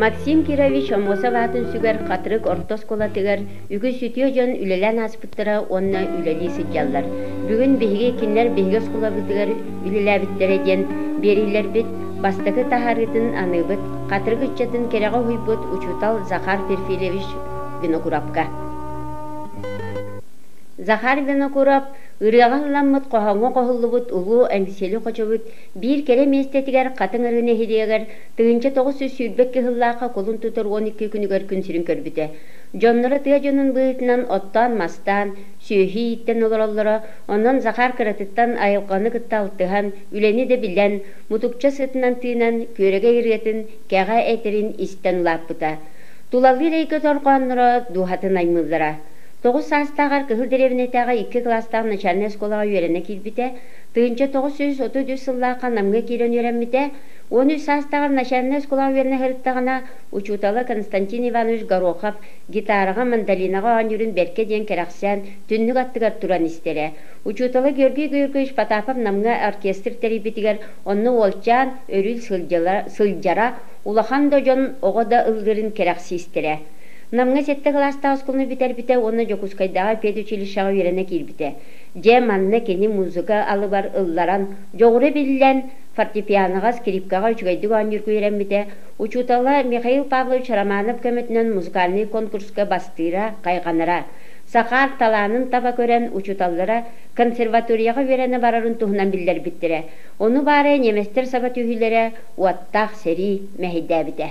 Максим Кирович Аммосов аатын сүгэр Хатырык орто оскуолатыгар үгүс үтүө дьон үлэлээн ааспыттара уонна үлэлии сылдьаллар. Бүгүн биһиги кинилэр биһиги оскуолабытыгар үлэлээбиттэрэ диэн биэриилэрбит бастакы таһаарыытын аныыбыт Хатырык ыччатын кэрэҕэ уһуйбут учуутал Захар Перфильевич Винокуровка. Захар Винокуров ырыаҕа ылламмыт хоһооҥҥо хоһуллубут улуу Эҥсиэли хочобут биир кэрэ миэстэтигэр Хатыҥ Арыы нэһилиэгэр 1922 сыллаахха кулун тутар 12 күнүгэр күн сирин көрбүтэ. Дьонноро тыа дьонун быһыытынан оттоон-мастаан, сүөһү ииттэн олороллоро, онон Захар кыратыттан айылҕаны кытта алтыһан, үлэни да билэн, мутукча сытынан тыынан, күөрэгэй ырыатын, кэҕэ этэрин истэн улааппыта. Тулалыыр эйгэ дорҕоонноро дууһатын аймыыллара. 9 саастааҕар Кыһыл Дэриэбинэтээҕи икки кылаастаах начальнай оскуолаҕа үөрэнэ киирбитэ, 1933 сыллаахха Намҥа киирэн үөрэммитэ, 13 саастааҕар начальнай оскуолаҕа үөрэнэ сырыттаҕына, учуутала Константин Иванович Горохов гитараҕа, мандолинаҕа оонньуурун бэркэ диэн кэрэхсээн, түннүк аттыгар туран истэрэ. Учуутала Георгий Георгиевич Потапов Намҥа оркестр тэрийбитигэр онно уолчаан өрүү сылдьара, улахан да дьон оҕо да ыллыырын кэрэхсии истэрэ. Намҥа сэттэ кылаастаах оскуоланы бүтэрбитэ уонна Дьокуускайдааҕы педучилищеҕа үөрэнэ киирбитэ. Дьэ, манна кини музыка алыбар ылларан, дьоҕура биллэн, фортепианоҕа, скрипкаҕа үчүгэйдик оонньуурга үөрэммитэ. Учуутала Михаил Павлович Романов көмөтүнэн музыкальнай конкурска бастыыра, хайҕанара. Сахаар талаанын таба көрөн, учууталлара консерваторияҕа үөрэнэ барарын туһунан биллэрбиттэрэ. Ону баара немецтэр саба түһүүлэрэ уоттаах сэрии мэһэйдээбитэ.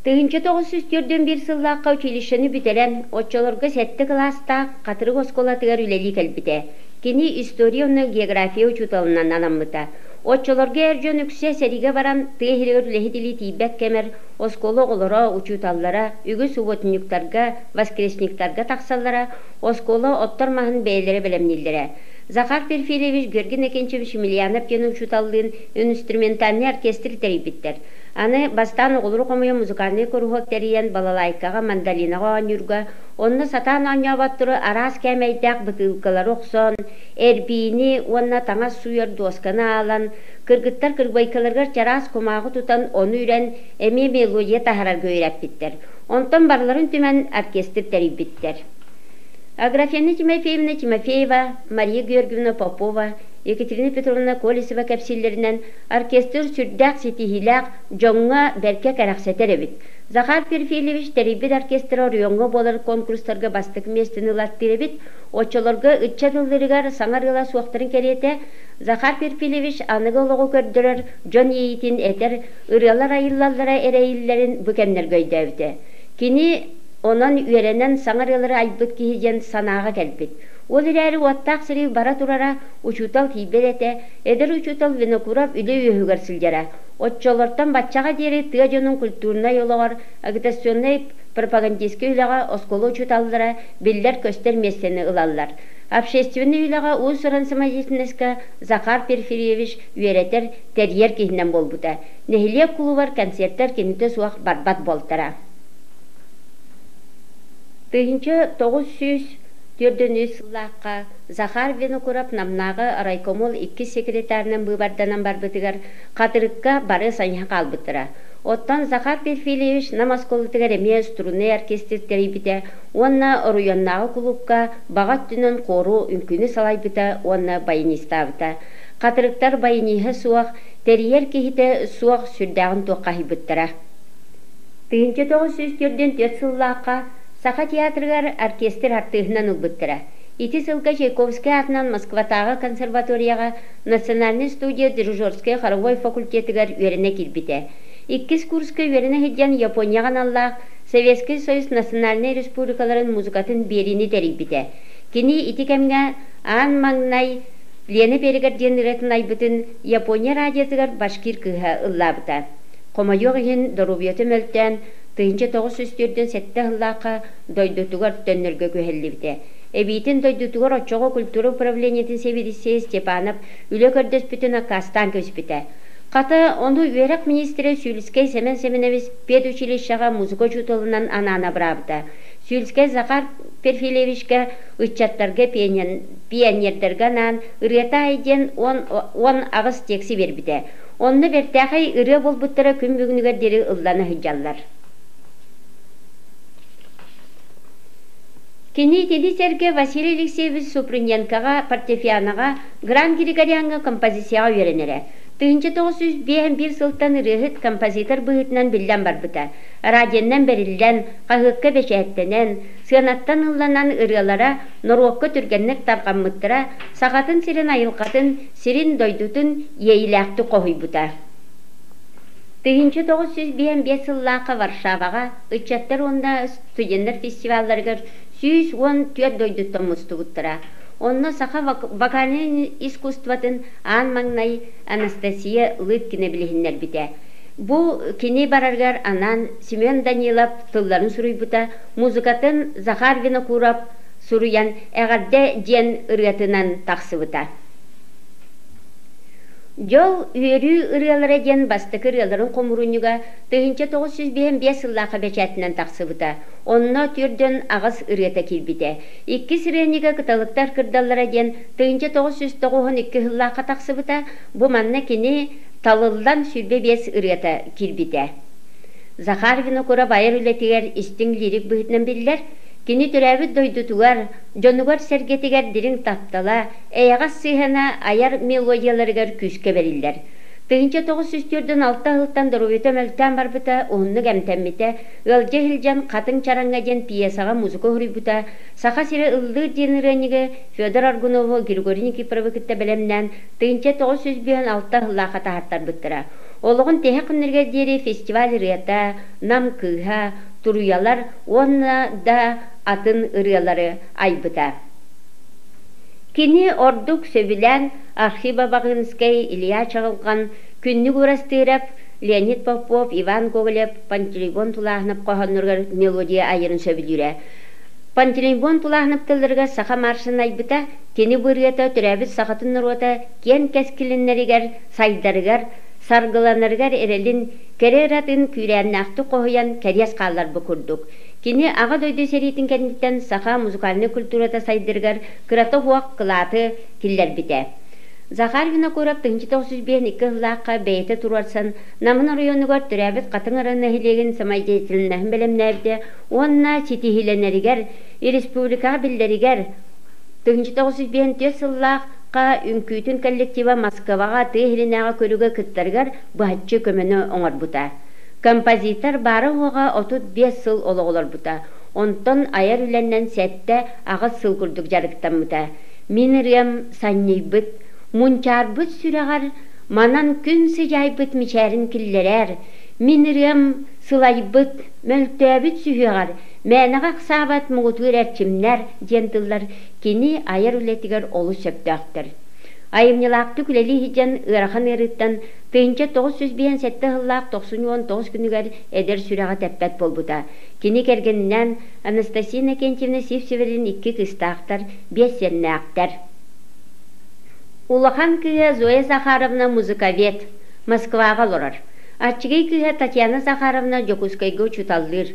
1941 сыллаахха училищены бүтэрэн, оччолорго сэттэ кылаастаах Хатырык оскуолатыгар үлэлии кэлбитэ. Кини история уонна география учууталынан анаммыта. Оччолорго эр дьон үксэ сэриигэ баран, тыа иһигэр үлэһит илии тиийбэт кэмэр оскуола оҕолоро, учууталлара үгүс субботниктарга, воскресниктарга тахсаллара, оскуола оттор маһын бэйэлэрэ бэлэмнииллэрэ. Захар Перфильевич Георгий Иннокентьевич Емельянов диэн учууталлыын инструментальнай оркестр тэрийбиттэр. Аны бастаан оҕолору хомуйан музыкальнай куруһуок тэрийэн балалайкаҕа, мандолинаҕа оонньуурга, онно сатаан оонньооботтору араас кээмэйдээх бытыылкалары охсон, эрбиини уонна таҥас сууйар дуосканы аалан, кыргыттар кырбайкаларыгар чараас кумааҕы тутан ону үрэн, эмиэ мелодия таһаарарга үөрэппиттэр. Онтон барыларын түмэн оркестр тэрийбиттэр. Аграфена Тимофеевна Тимофеева, Мария Георгиевна Попова, Екатерина Петровна Колесова кэпсииллэринэн, оркестр сүрдээх ситиһиилээх, дьоҥҥо бэркэ кэрэхсэтэр эбит. Захар Перфильевич тэрийбит оркестра оройуоҥҥа буолар конкурстарга бастакы миэстэни ылаттыыр эбит. Оччолорго ыччат ыллыырыгар саҥа ырыала суохтарын кэриэтэ, Захар Перфильевич аныгы олоҕу көрдөрөр, дьон иэйиитин этэр ырыалар айыллаллара эрэйиллэрин бу кэмнэргэ өйдөөбүтэ. Кини онон үөрэнэн саҥа ырыалары айбыт киһи диэн санааҕа кэлбит. Ол эрээри уоттаах сэрии бара турара, учуутал тиийбэт этэ, эдэр учуутал Винокуров үлэ үөһүгэр сылдьара. Оччолортон баччаҕа диэри тыа дьонун культурнай олоҕор, агитационнай пропагандистскай үлэҕэ оскуола учууталлара биллэр-көстөр миэстэни ылаллар. Общественнай үлэҕэ уус-уран самодеятельноска Захар Перфильевич үөрэтэр, тэрийэр киһинэн буолбута. Нэһилиэк кулубар концертар кинитэ суох барбат буолтара. 1943 сыллаахха Захар Винокуров Намнааҕы райкомол иккис секретарынан быыбарданан барбытыгар Хатырыкка бары сайыһа хаалбыттара. Оттон Захар Перфильевич Нам оскуолатыгар эмиэ струннай оркестр тэрийбитэ уонна оройуоннааҕы кулуупка баҕа өттүнэн хуору үҥкүүнү салайбыта уонна баянистаабыта. Хатырыктар баяниһа суох, тэрийэр киһитэ суох сүрдээҕин туоххаһыйбыттара. 1944 сыллаахха Саха театрыгар оркестр артыыһынан ылбыттара. Ити сылга Чайковскай аатынан Москватааҕы консерваторияҕа национальнай студия дирижерскай хоровой факультетыгар үөрэнэ киирбитэ. Иккис курска үөрэнэ сылдьан Японияҕа аналлаах Советскай Союз национальнай республикаларын музыкатын биэриини тэрийбитэ. Кини ити кэмҥэ аан маҥнай Лена Берегар диэн ырыатын айбытын Япония радиотыгар башкир кыыһа ыллаабыта. Хомойуох иһин, доруобуйата мөлтөөн, 1947 сыллаахха дойдутугар төннөргө күһэллибитэ. Эбиитин дойдутугар оччоҕо культура управлениетын сэбиэдиссэйэ Степанов үлэ көрдөспүтүн аккаастаан кэбиспитэ. Хата, ону үөрэх миниистирэ Сюльскэй Сэмэн Сэмэнэбис педучилищеҕа музыка учууталынан анаан абыраабыта. Сюльскай Захар Перфилевичка ыччаттарга пионердарга анаан Ырыата ай диэн 18 текси биэрбитэ. Онно бэртээхэй ырыа буолбуттара күн бүгүнүгэр диэри ыллана сылдьаллар. Кини итини сэргэ Василий Алексеевич Супруненкоҕа фортепианоҕа Гран Григоряҥҥа композицияҕа үөрэнэрэ. 1951 сылтан ырыаһыт, композитор быһыытынан биллэн барбыта. Радионан бэриллэн, хаһыакка бэчээттэнэн, сыанаттан ылланан ырыалара норуокка түргэнник тарҕаммыттара, Сахатын сирин айылҕатын, сирин-дойдутун иэйиилээхтик хоһуйбута. 1955 сыллаахха Варшаваҕа ыччаттар уонна студеннар фестивалларыгар 114 дойдуттан мустубуттара. Онно саха вокальнай искусствотын аан маҥнай Анастасия Лыткина билиһиннэрбитэ. Бу кини барарыгар анаан Семен Данилов тылларын суруйбута, музыкатын Захар Винокуров суруйан «Эҕэрдэ» диэн ырыатынан тахсыбыта. Дьол, үөрүү ырыалара диэн бастакы ырыаларын хомуурунньуга 1955 сыллаахха бэчээтинэн тахсыбыта. Онно 48 ырыата киирбитэ. Иккис ырыанньыга Кыталыктар кырдаллара диэн 1992 сыллаахха тахсыбыта. Бу манна кини талыллан 25 ырыата киирбитэ. Захар Винокуров айар үлэтигэр истиҥ лирик быһыытынан биллэр. Кини төрөөбүт дойдутугар, дьонугар-сэргэтигэр дириҥ таптала, эйэҕэс сыһыана айар мелодияларыгар күүскэ бэриллэр. 1946 сылтан доруобуйата мөлтөөн барбыта, уһуннук эмтэммитэ, ыалдьа сылдьан «Хатыҥ чараҥҥа» диэн пьесаҕа музыка суруйбута, «Саха сирэ ыллыыр» диэн ырыанньыгы Федор Аргунову, Григорий Никифоровы кытта бэлэмнээн 1956 сыллаахха таһаартарбыттара. Олоҕун тиһэх күннэригэр диэри фестиваль ырыата, Нам кыыһа, Туруйалар уонна да атын ырыалары айбыта. Кини ордук сөбүлээн Архип Абаҕыынскай, Илья Чаҕылҕан, Күннүк Уурастыырап, Леонид Попов, Иван Гоголев, Пантелеймон Тулааһынап хоһоонноругар мелодия айарын сөбүлүүрэ. Пантелеймон Тулааһынап тылларыгар саха маршын айбыта, кини бу ырыата төрөөбүт сахатын норуота киэн кэскилиннэригэр, сайдарыгар, саргыланарыгар эрэлин, кэрэ ыратын күүрээннээхтик хоһуйан кэриэс хаалларбыт курдук. Кини Аҕа дойду сэриитин кэнниттэн саха музыкальнай культурата сайдарыгар кырата суох кылааты киллэрбитэ. Захар Винокуров 1952 сыллаахха бэйэтэ туруорсан Намын оройуонугар төрөөбүт Хатыҥ Арыы нэһилиэгин самодеятельноһын бэлэмнээбитэ уонна ситиһиилэнэригэр республикаҕа биллэригэр 1954 сыллаахха үҥкүүтүн коллектива Москваҕа тыа иһиринээҕи көрүүгэ кыттарыгар быһаччы көмөнү оҥорбута. Композитор баара-суоҕа 35 сыл олох олорбута, онтон айар үлэнэн 7-8 сыл курдук дьарыктаммыта. Мин ырыам санньыйбыт, мунчаарбыт сүрэҕэр манан күн сыдьаайбыт мичээрин киллэрээр, мин ырыам сылайбыт, мөлтөөбүт сүһүөҕэр мээнэҕэ ахсаабат муҥутуур эрчимнэр диэн тыллар кини айар үлэтигэр олус сөптөөхтөр. Айымньылаахтык үлэлии сылдьан ыарахан ыарыыттан 1957 сыллаах 99 күнүгэр эдэр сүрэҕэ тэппэт буолбута. Кини кэргэнинээн Анастасия Иннокентьевна Сивцевалыын икки кыыстаахтар, биэс сиэннээхтэр. Улахан кыыһа Зоя Захаровна музыковед, Москваҕа олорор. Аччыгый кыыһа Татьяна Захаровна Дьокуускайга учууталлыыр.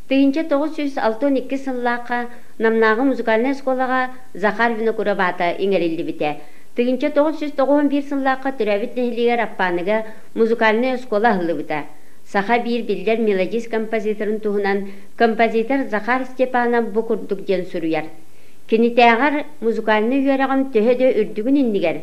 1962 сыллаахха Намнааҕы музыкальнай оскуолаҕа Захар Винокуров аата иҥэриллибитэ. 1991 сыллаахха төрөөбүт нэһилиэгэр Аппааныга музыкальнай оскуола аһыллыбыта. Саха биир биллэр мелодист-композиторын туһунан композитор Захар Степанов бу курдук диэн суруйар. Кинитээҕэр музыкальнай үөрэҕим төһө да үрдүгүн иннигэр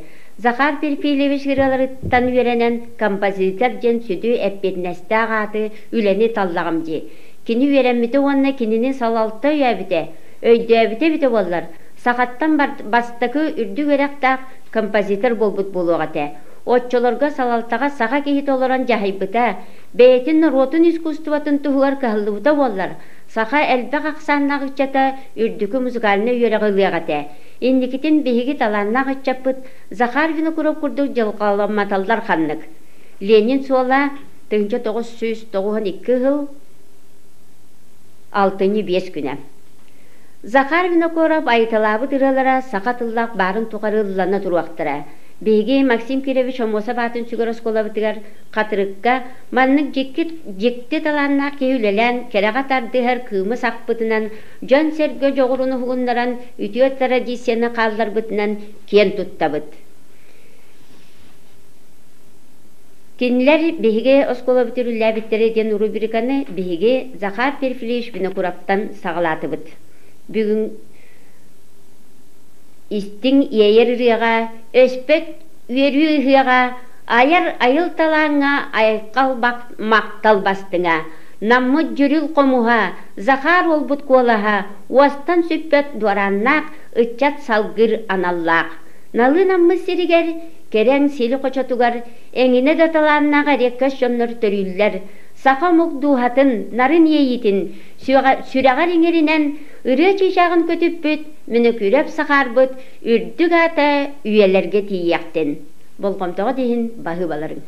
Захар Перфильевич ырыаларыттан үөрэнэн композитор диэн сүдү эппиэтинэстээх ааты үлэни таллаҕым дии. Кини үөрэммитэ уонна кинини салалта өйөөбүтэ, өйдөөбүтэ эбитэ буоллар, сахаттан бастакы үрдүк үөрэхтээх композитор буолбут буолуох этэ. Оччолорго салалтаҕа саха киһитэ олорон дьаһайбыта, бэйэтин норуотун искусствотын туһугар кыһаллыбыта буоллар, саха элбэх ахсааннаах ыччата үрдүкү музыкальнай үөрэҕи ылыах этэ. Инникитин биһиги талааннаах ыччаппыт Захар Винокуров курдук дьылҕаламматаллар ханнык. Ленин суола 1992 сыл алтынньы 5 күнэ. Захар Винокуров айыталаабыт ырыалара саха тыллаах баарын тухары ыллана туруохтара. Биһиги Максим Кирович Омосов аатын сүгэр оскуолабытыгар Хатырыкка маннык дьикти, дьикти талааннаах киһи үлэлээн кэрэҕэ тардыһар кыымы сахпытынан, дьон-сэргэ дьоҕурун уһугуннаран үтүө традицияны хаалларбытынан киэн туттабыт. Кинилэр биһиги оскуолабыт үрүллээбиттэрэ диэн рубриканы биһиги Захар Перфильевич Винокуровтан саҕалаатыбыт. Бүгүн истиҥ иэйэр ырыаҕа, өспөт үөрүү ыһыаҕа, айар айыл талааҥҥа айхал махтал бастыҥа, Наммыт дьүрүл хомуһа, Захар уолбут куолаһа, уостан сүппэт дуорааннаах ыччат салгыыр аналлаах. Налыы Наммыт сиригэр, кэрэҥ сили хочотугар эҥинэ да талааннаах эриэккэс дьоннор төрүүллэр. Саха омук дууһатын, нарын иэйиитин сүрэҕэр иҥэринэн ырыа чыычааҕын көтүппүт, Мөнөкүүрэп Сахаарбыт үрдүк аата үйэлэргэ тиийиэхтин. Болҕомтоҕут иһин баһыыбаларыҥ.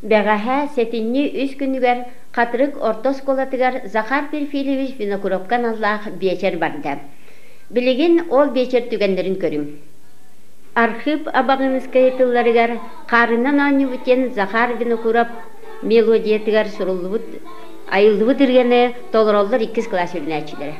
Бэҕэһээ сэтинньи үс күнүгэр Хатырык орто оскуолатыгар Захар Перфильевич Винокуровка аналлаах биэчэр барда. Билигин ол биэчэр түгэннэрин көрүҥ. Архип Абаҕыыныскай тылларыгар «Хаарынан оонньуубут» диэн Захар Винокуров мелодиятыгар суруллубут айыллыбыт ырыаны толороллор иккис кылаас үөрэнээччилэрэ.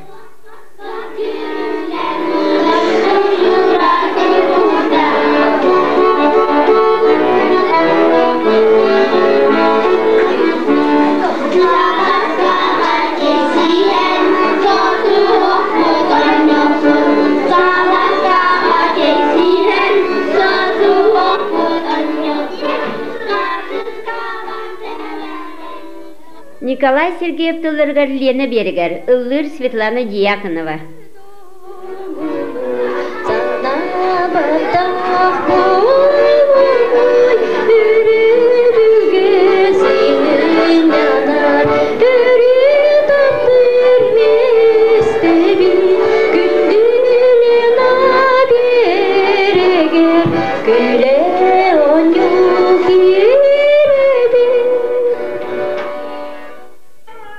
Николай Сергеев тылларыгар Лена биэригэр ыллыыр Светлана Дьяконова.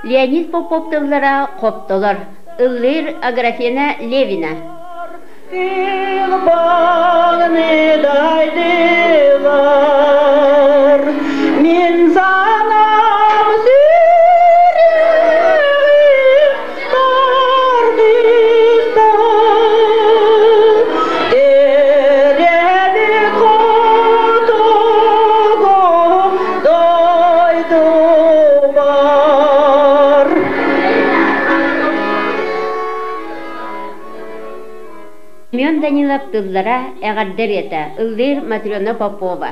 Леонид Попов тыллара хоптолор. Ыллыыр Аграфена Левина. Мин санам Семен Данилов тыллара эҕэрдэ ырыата ыллыыр Матрена Попова.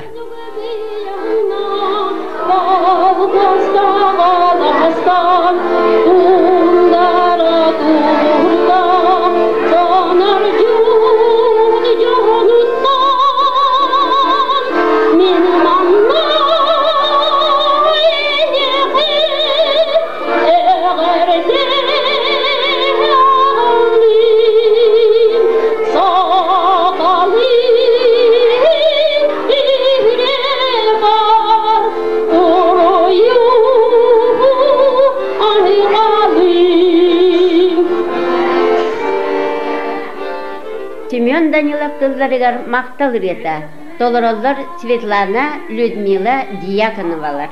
Семен Данилов тылларыгар махтал ырыата толороллор Светлана, Людмила Дьяконовалар.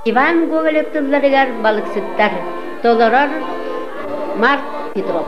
Иван Гоголев тылларыгар балыксыттар толорор Марк Петров.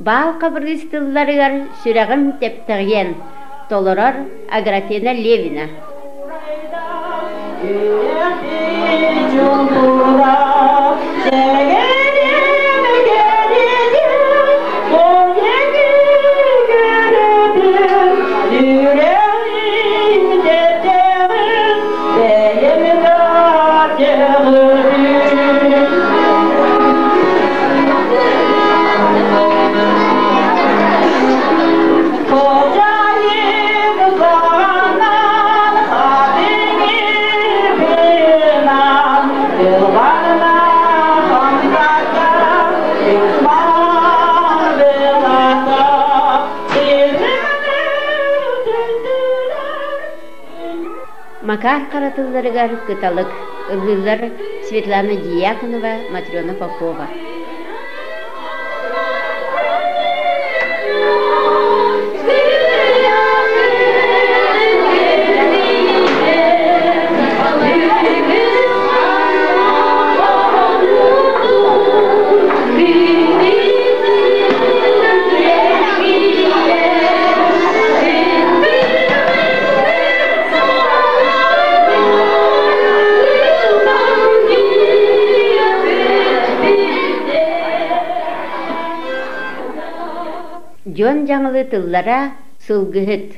Баал Хабырыыс тылларыгар Сүрэҕим тэптэҕиэн толорор Аграфена Левина. Макар харатылларыгар кыталык ыллыыллар Светлана Дьяконова, Матрена Попова. Дьон дьаҥылы тыллара сылгыһыт.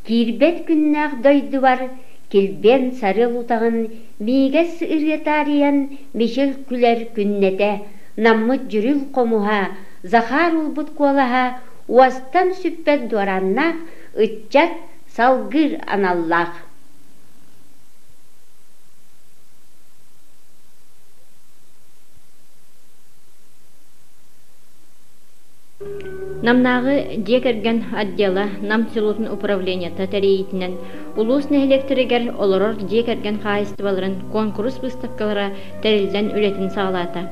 Киирбэт күннээх дойдубар килбиэн сарыал утаҕын миигэс ырыа таарыйан мичил күлэр күннэтэ, наммыт дьүрүл хомуһа, Захар уолбут куолаһа уостан сүппэт дуорааннаах ыччат салгыыр аналлаах. Намнааҕы дьиэ кэргэн отдела Нам селотун управлениета тэрийиитинэн улуус нэһилиэктэригэр олорор дьиэ кэргэн хаһаайыстыбаларын куонкурус быыстапкалара тэриллэн үлэтин саҕалаата.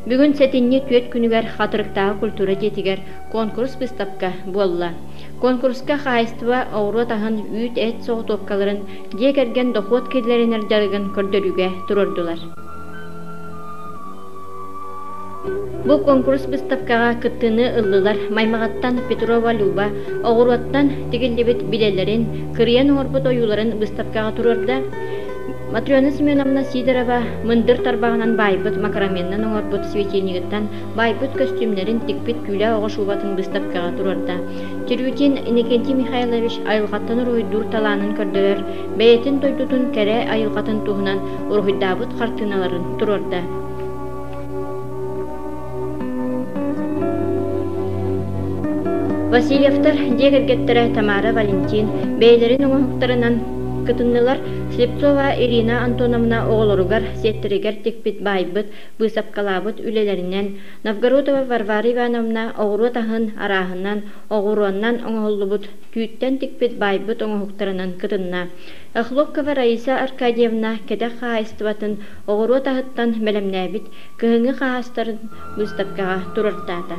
Бүгүн сэтинньи түөрт күнүгэр Хатырыктааҕы культура дьиэтигэр куонкурус быыстапка буолла. Куонкуруска хаһаайыстыба оҕуруот аһын, үүт-эт соҕотуопкаларын, дьиэ кэргэн дохуот киллэринэр дьарыгын көрдөрүүгэ туруордулар. Бу куонкурус быыстапкаҕа кыттыыны ыллылар Маймаҕаттан Петрова Люба оҕуруоттан тигиллибит билэлэрин, кырыйан оҥорбут ойууларын быыстапкаҕа туруорда. Матрена Семеновна Сидорова мындыр тарбаҕынан баайбыт макраменнан оҥорбут светильнигыттан баайбыт көстүүмнэрин тикпит күүлэ оҕо шубатын быыстапкаҕа туруорда. Терютин Иннокентий Михайлович айылҕаттан уруһуйдуур талаанын көрдөрөр, бэйэтин дойдутун кэрэ айылҕатын туһунан уруһуйдаабыт хартыыналарын туруорда. Васильевтар дьиэ кэргэттэрэ Тамара Валентин бэйэлэрин оҥоһуктарынан кытыннылар. Слепцова Ирина Антоновна оҕолоругар, сиэттэригэр тикпит баайбыт, быысапкалаабыт үлэлэринэн, Новгородова Варвара Ивановна оҕуруот аһын арааһынан, оҕуруоннан оҥоһуллубут түүттэн тикпит баайбыт оҥоһуктарынан кытынна. Охлопкова Раиса Аркадьевна кэтэх хаһаайыстыбатын оҕуруот аһыттан бэлэмнээбит кыһыҥҥы хаһаастарын быыстапкаҕа туруортаата.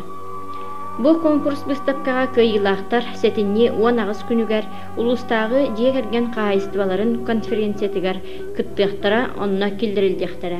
Бу конкурс быыстапкаҕа кыайыылаахтар сэтинньи 18 күнүгэр улуустааҕы дьиэ кэргэн хаһаайыстыбаларын конференциятыгар кыттыахтара, онно киллэриллиэхтэрэ.